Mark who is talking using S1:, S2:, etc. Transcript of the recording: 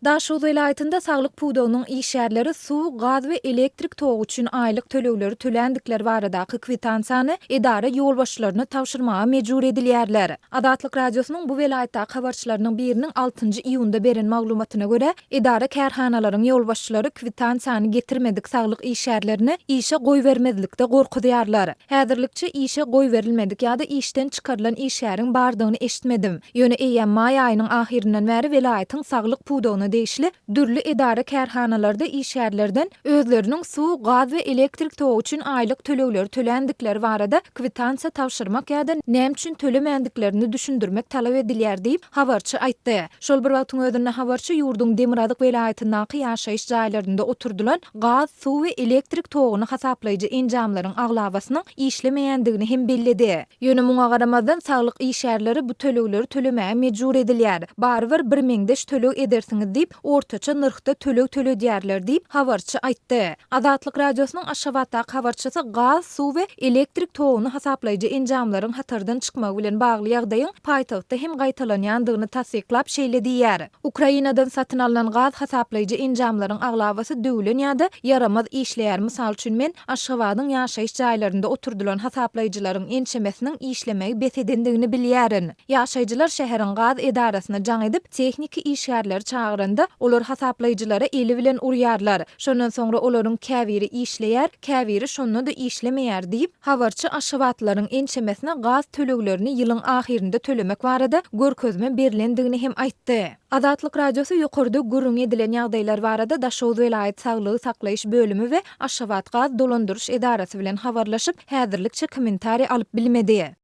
S1: Daşoguz welaýatynda saglyk pudagynyň işgärleri suw, gaz we elektrik togy üçin aýlyk tölegleri töländikleri baradaky kwitansiýany edara ýolbaşçylaryna tabşyrmaga mejbur edilýärler. Azatlyk Radiosynyň bu welaýatdaky habarçylarynyň biriniň altynjy iýunda beren maglumatyna görä, edara-kärhanalaryň ýolbaşçylary kwitansiýany getirmedik saglyk işgärlerini işe goýbermezlikde gorkuzýarlar. Häzirlikçe işe goýberilmedik ýa-da işden çykarylan işgäriň bardygyny eşitmedim. Ýöne eýýäm maý aýynyň ahyryndan bäri welaýatyň saglyk pudagyna degişli dürli edara-kärhanalarda işgärlerden özleriniň suw, gaz we elektrik togy üçin aýlyk tölegleri töländikleri barada kwitansiýa tabşyrmak ýa-da näme üçin tölemändiklerini düşündirmek talap edilýär diýip, habarçy aýtdy. Şol bir wagtyň özünde habarçy ýurduň demirgazyk welaýatyndaky ýaşaýyş jaýlarynda oturdylan gaz, suw we elektrik toguny hasaplaýjy enjamlaryň aglabasynyň işlemeýändigini hem belledi. Ýöne muňa garamazdan, saglyk işgärleri bu tölegleri tölemäge mejbur edilýär. Barybir birmeňzeş töleg edersiňiz diýip, ortaça nyrhda töleg töledýärler diýip, habarçy aýtdy. Azatlyk Radiosynyň Aşgabatdaky habarçysy gaz, suw we elektrik toguny hasaplaýjy enjamlaryň hatardan çykmagy bilen bagly ýagdaýyň paýtagtda hem gaýtalanýandygyny tassyklap şeýle diýýär, Ukrainadan satyn alnan gaz hasaplaýjy enjamlaryň aglabasy döwlen ýa-da ýaramaz işleýär. Mysal üçin, men Aşgabadyň ýaşaýyş jaýlarynda oturdylan hasaplaýjylaryň ençemesiniň işlemegi bes edendigini bilýärin. Ýaşaýjylar şäheriň gaz edarasyna jaň edip, tehniki işgärleri çagyranda, olar hasaplaýjylara eli bilen urýarlar. Şondan soňra olaryň käbiri işleýär, käbiri şonda-da işlemeýär diýip, habarçy aşgabatlylaryň ençemesine gaz töleglerini ýylyň ahyrynda tölemek barada görkezme berlendigini hem aýtdy. Azatlyk Radiosy ýokarda gürrüňi edilen ýagdaýlar barada Daşoguz welaýat saglygy saklaýyş bölümi we Aşgabatgaz dolandyryş edarasy bilen habarlaşyp, häzirlikçe kommentariý alyp bilmedi.